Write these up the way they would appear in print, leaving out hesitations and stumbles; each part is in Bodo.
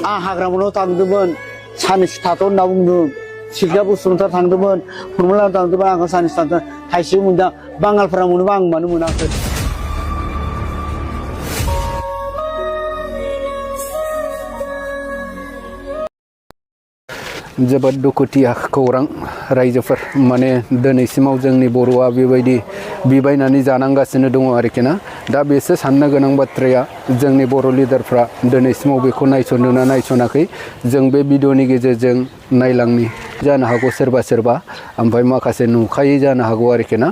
아 하그라문으로 당두면 산에서 타도 나오는 실가부 수능타 당두면 불물라 당두면 아가 산에서 타도 다시 문다 방알프라문으로 방만은 문화 जोबोद दुखुथिया खौरां रायजोफोर माने दिनैसिमाव जोंनि बर'आ बेबायदि बिबायनानै जानांगासिनो दङ आरोखि ना दा बेसो साननो गोनां बाथ्राया जोंनि बर' लिडारफ्रा दिनैसिमाव बेखौ नायसनदोंना नायसनाखै जों बे भिडिअनि गेजेरजों नायलांनि जानो हागौ सोरबा सोरबा ओमफ्राय माखासे नुखायै जानो हागौ आरोखि ना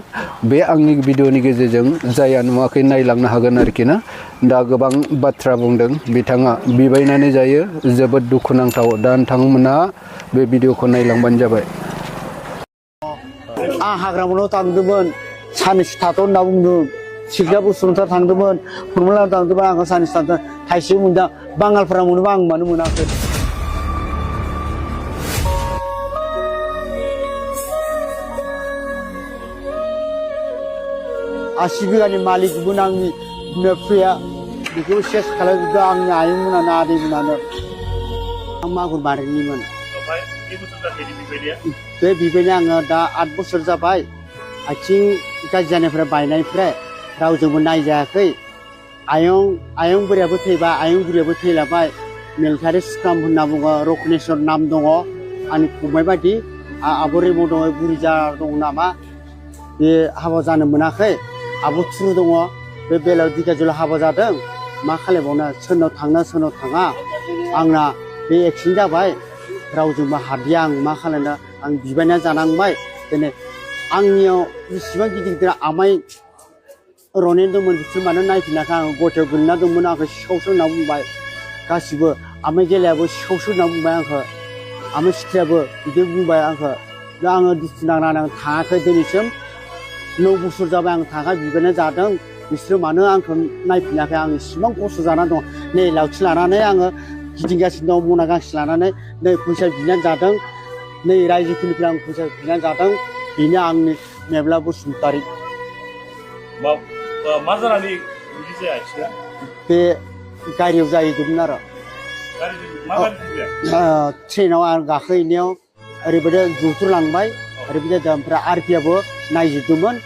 बे आंनि भिडिअनि गेजेरजों जाया नुवाखै नायलांनो हागोन आरोखि ना दा गोबां बाथ्रा बुंदों बिथाङा बिबायनानै जायो जोबोद दुखुनांथाव दा नोंथांमोना बे भिडिअखौ नायलांबानो जाबाय आं हाग्रामुनाव थांदोंमोन सानैसो थाथ' होनना बुंदों सिख्लाबो सुबुंफ्रा थांदोंमोन फुरमुला थांदोंमोन आंखौ सानैसो थांदों थाइसे मोनदों बाङालफोरा मोनोबा आं मानो मोनाखै आसि बिगानि मालिकमोन आंनि बिमा बिफाया बेखौ सेस खालामजोबदों आंनि आयंमोनानो आदैमोनानो आं मागुर बारिनिमोन बे बिबायनो आङो दा 8 बोसोर जाबाय आथिं गाज्रि जानायफ्रा बायनायनिफ्राय रावजोंबो नायजायाखै आयं बुरियाबो थैबाय आयं बुरियाबो थैलाबाय मिलिटारि स्काम होनना बुङो रकनेश्वर नाम दङ आंनि फंबाय बायदि आब' रेमु दङ बुरि जा दङ नामा बे हाबा जानो मोनाखै आब' थुरु दङ बे बेलायाव दिगाजुला हाबा जादों मा खालामबावनो सोरनाव थांना सोरनाव थाङा आंना बे एक्सिडेन्ट जाबाय रावजोंबो हादिया आं मा खालामनो आं बिबायना जानांबाय दिनै आंनियाव बेसेबां गिदिर गिदिर आमाय रने दंमोन बिसोर मानो नायफिनाखै आं गथायाव गोलैना दंमोन आंखौ सिखावसो होनना बुंबाय गासिबो आमाय गेलायाबो सिखावसो होनना बुंबाय आंखौ आमाय सिख्लायाबो बिदि बुंबाय आंखौ दा आङो दुखु नांनानै आं थाङाखै दिनैसिम 9 बोसोर जाबाय आं थाङा बिबायना जादों बिसोरो मानो आंखौ नायफिनाखै आं इसिबां खस्थ' जानानै दं नै लावथि लानानै आङो गिदिंगासिनो दं मना गांसे लानानै नै फैसा बिनानै जादों नै रायजोफोरनिफ्राय आं फैसा बिनानै जादों बेनो आंनि मेब्ला बसुमतारी मा जानानै बिदि जाया एक्सिडेन्टआ बे गारियाव जाहैदोंमोन आरो ट्रेनाव आं गाखोहैनायाव ओरैबायदि जुथुरलांबाय ओरैबायदि जादों ओमफ्राय आरपिआबो नायजोबदोंमोन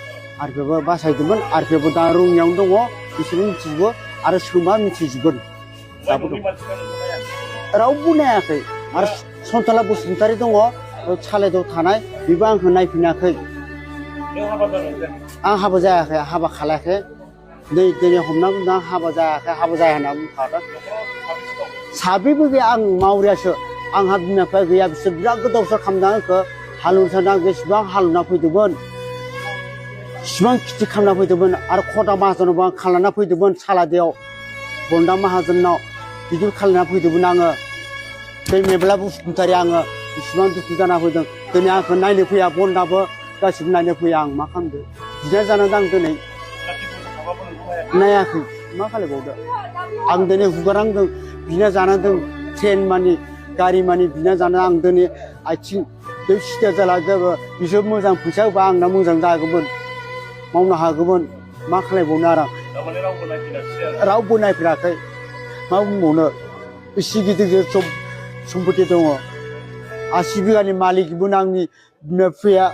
आरपिआबो बासायदोंमोन आरपिआबो दा रङियावनो दङ बिसोरबो मिथिजोबो आरो सोमा मिथिजोबगोन रावबो नायाखै आरो सन्तला बसुमतारी दङ सालायदाव थानाय बेबो आंखौ नायफिनाखै आं हाबा जायाखै हाबा खालायाखै नै दिनै हमना बुंदों हाबा जायाखै हाबा जाया होनना बुंखादों साब्रैबो गैया आं मावरियासो आंहा बिमा बिफा गैया बिसोर बिराद गोदावसोर खालामदों आंखौ हालौनो आं बेसेबां हालौना फैदोंमोन इसिबां खेथि खालामना फैदोंमोन आरो खदा माहाजोनावबो आं खालामना फैदोंमोन सालादियाव बन्दा माहाजोनाव बिदि खालामना फैदोंमोन आङो बे मेब्ला बसुमतारी आङो इसिबां दुखु जाना फैदों दिनै आंखौ नायनो फैया बन्दाबो गासिबो नायनो फैया आं मा खालामदों बिना जानानै आं दिनै नायाखै मा खालामबावदो आं दिनै हुगारांदों बिना जानांदों ट्रेन मानि गारि मानि बिना जाना आं दिनै आथिं बे सिदा जाला जाबो बिसोर मोजां फैसा होबा आंना मोजां जागौमोन मावनो हागौमोन मा खालामबावनो आरो रावबो नायफेराखै मा बुंबावनो एसे गिदिर गिदिर सम्पति दङ 80 बिगानि मालिकमोन आंनि बिमा बिफाया